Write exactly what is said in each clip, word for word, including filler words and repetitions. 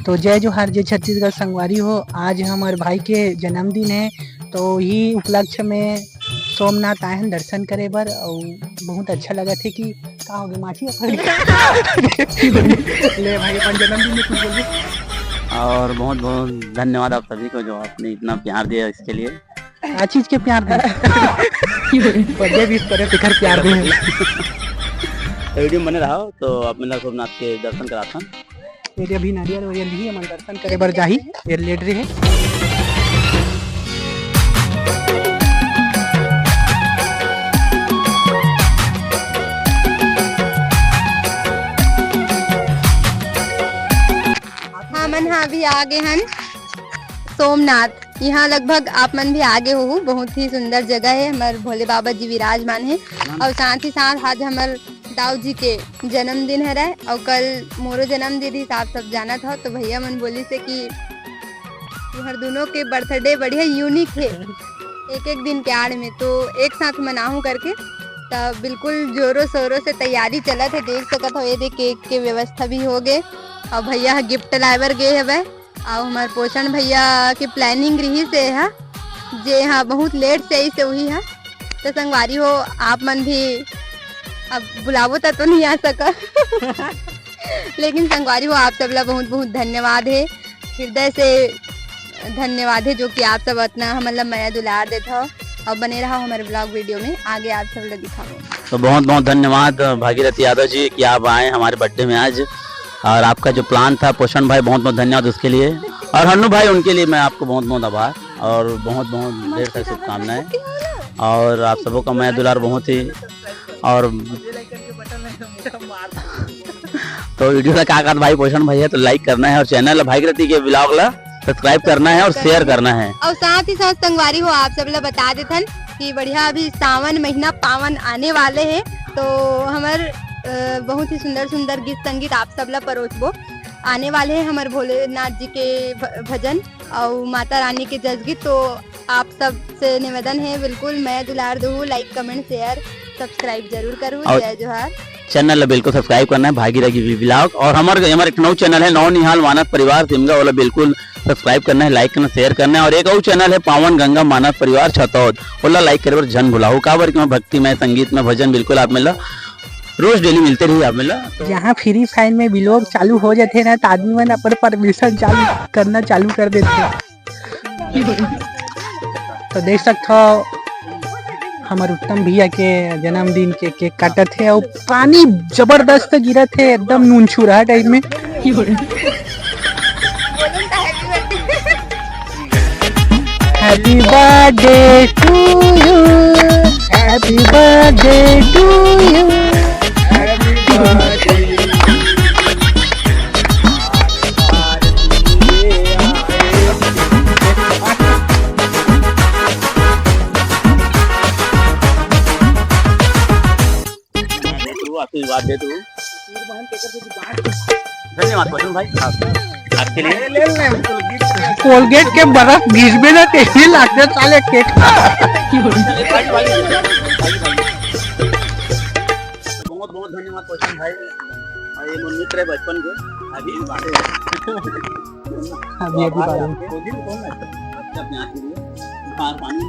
तो जय जोहार, जय छत्तीसगढ़ संगवारी हो। आज हमर भाई के जन्मदिन है, तो ही उपलक्ष्य में सोमनाथ आए हैं दर्शन करे बर, और बहुत अच्छा लगा थे कि का हो गया, माछी पकड़ गया। ले भाई, अपन जन्मदिन में कुछ बोलिए। और बहुत बहुत धन्यवाद आप सभी को जो आपने इतना प्यार दिया इसके लिए। का चीज के प्यार दे? बर्थडे विश करे, तेकर प्यार दे। तो वीडियो में बने रहो, तो आप मेला सोमनाथ के दर्शन कराथन। ये अभी नारियल वारियल नहीं, हमन दर्शन करे बर जाही, ये लेट रहे। हमन हा अभी आ गए हन सोमनाथ। यहाँ लगभग आप मन भी आगे होहू, बहुत ही सुंदर जगह है, हमर भोले बाबा जी विराजमान है। और साथ ही साथ आज हमर दाऊ जी के जन्मदिन हरय, और कल मोरो जन्मदिन ही, आप सब जानत हो। तो भैया मन बोली से कि तुम्हार दोनों के बर्थडे बढ़िया यूनिक है, एक एक दिन के आड़ में तो एक साथ मनाहूँ करके। तब बिल्कुल जोरों शोरों से तैयारी चलत है, देख सकत हो। ये दे केक के व्यवस्था भी हो गए, और भैया गिफ्ट लाए बर गए हवे। अउ हमर पोषण भैया के प्लानिंग रहिस हे हा, जे हा बहुत लेट से आइस हे उही हा। तो संगवारी हो, आप मन भी अब बुलाबो त तो नहीं आ सका। लेकिन संगवारी हो, आप सब ला बहुत बहुत धन्यवाद है, हृदय से धन्यवाद है, जो कि आप सब इतना हमन ला मया दुलार देत हो। और बने रहो हमारे ब्लॉग वीडियो में, आगे आप सब ला दिखाबो। तो बहुत बहुत धन्यवाद भागीरथी यादव जी कि आप आए हमारे बर्थडे में आज, और आपका जो प्लान था पोषण भाई, बहुत बहुत धन्यवाद उसके लिए, और हन्नू भाई, उनके लिए मैं आपको बहुत बहुत आभार और बहुत बहुत ढेर सारी शुभकामनाएं। और आप सबों का मया दुलार बहुत ही, और तो वीडियो ला का कहत भाई पोषण भाई है तो लाइक करना है, और चैनल भागीरथी के ब्लॉग ला सब्सक्राइब करना है और शेयर करना है। और साथ ही साथ संगवारी हो, आप सब ला बता देथन कि बढ़िया अभी सावन महीना पावन आने वाले है, तो हमर अ, बहुत ही सुंदर सुंदर गीत संगीत आप सब ला परोसबो। आने वाले हैं हमर भोलेनाथ जी के भ-, भजन और माता रानी के जसगीत। तो आप सब से निवेदन है, बिल्कुल मया दुलार दहू, लाइक कमेंट शेयर सब्सक्राइब जरूर करू। और जय जोहार। चैनल ला बिल्कुल सब्सक्राइब करना है भागीरथी ब्लॉग। और हमर हमर एक नौ चैनल है नौ निहाल मानस परिवार सिमगा, ओला बिल्कुल सब्सक्राइब करना है, लाइक करना, शेयर करना है। और एक और चैनल है पावन गंगा मानस परिवार छतौद, ओला लाइक करे बर झन भुलाहू, काबर कि ओमा भक्तिमय संगीत में भजन बिल्कुल आप मन ला रोज डेली मिलते रही आप मन ला। तो जहाँ फ्री फायर में व्लॉग चालू हो जाते ना, तो आदमी मन अपन परमिशन चालू करना चालू कर देते। तो देख सकत हो, हमर उत्तम भैया के जन्मदिन के केक काटत हे, अउ पानी जबरदस्त गिरत हे, एकदम नूनछुरहा टाइप में। Happy birthday to you, happy birthday to you, happy birthday। आशीर्वाद दे तू। धन्यवाद पवन भाई, आपके लिए। कोलगेट के बर्फ घिसबे ना, तेही लागते साले केक। बहुत बहुत धन्यवाद पवन भाई। और ये मोर मित्र है बचपन के, अभी बात है। अभी, अभी बात है। आपके। वो दिन कौन है? अच्छा, अपने आप के लिए। हाँ, पानी।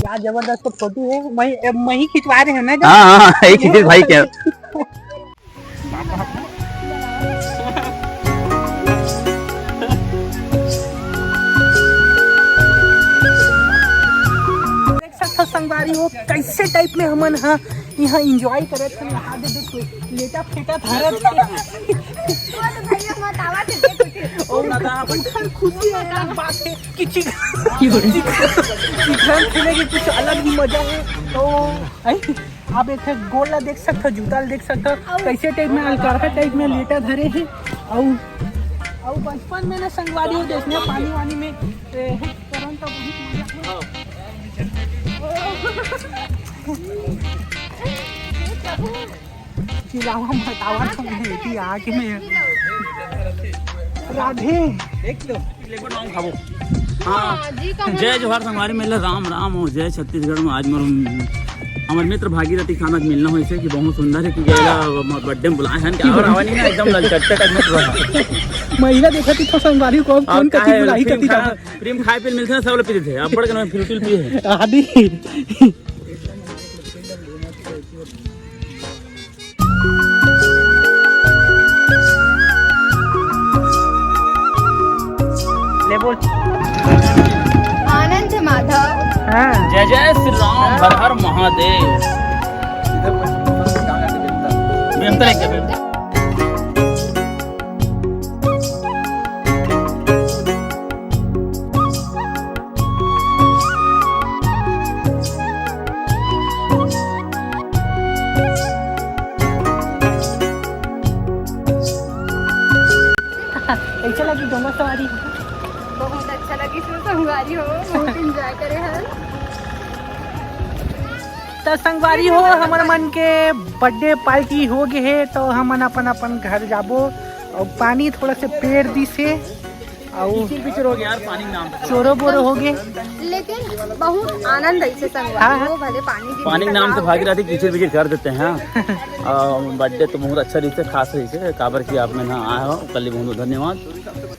क्या जबरदस्त फोटो है। मैं, मैं ही खिंचवा रहे हैं ना? हाँ, हाँ, हाँ, एक ही चीज भाई क्या। देख सकथो संगवारी हो, कैसे टाइप में हमन ह यहाँ एंजॉय करत हन। यहाँ दे देखो, लेटा फेटा धारत हे। ओ दादा, अपन खुशी है, अलग बात है कि चिक-, चिक-, चिकन खेले के कुछ अलग ही मजा है। तो, आई, आप एक ठे गोड़ ला देख सकथो, जूता ला देख सकथो, कैसे टाइप में अलकरहा टाइप में लेटा धरे हे। अउ, अउ बचपन में ना संगवारी हो, जैसे पानी वानी में, ए, करन तो बहुत मजा। चिल्लावा मत, आवाज कम है, कि आके में। राधे। एक किलो, एक किलो नाम खाबो। हाँ, जी, कमल। जय जोहार संगवारी, मेला राम राम हो, जय छत्तीसगढ़ में। आज मोर हमर मित्र भागीरथी खाना के मिलना होइसे कि बहुत सुंदर है कि गैला बर्थडे में बुलाए हन, क्या हो रहा नहीं ना, एकदम ललचट्टे टाइप में रहा। महिला देखा थी तो संगवारी को अब कौन कथी बुलाई कथी का। प्रेम खाए पील मिलते हैं, सब लोग पीते थे, अब बड़ के फ्रूटी पिए हैं। आदि। ले बोल। आनंद माधव। हाँ। जय जय श्री राम, हर हर महादेव। बेहतर है क्या? कैसे लगी दोनों सवारी? बहुत अच्छा लगी, इसमें संगवारी हो, बहुत एंजॉय करे हन। तो संगवारी हो, हमर मन के बर्थडे पार्टी हो गए है, तो हमन अपन अपन घर जाबो। और पानी थोड़ा से पेड़ दिस हे, और कीचड़ कीचड़ हो गया यार, पानी के नाम से। चोरो बोरो हो गए। लेकिन बहुत आनंद आई से संगवारी हाँ, हाँ। हो, भले पानी की पानी के नाम से भागीरथी कीचड़ कीचड़ कर देते हैं। हाँ। और बर्थडे तो बहुत अच्छा रहिसे, खास रहिसे, काबर कि आप मन ह आए हो, ओकर लिए बहुत बहुत धन्यवाद।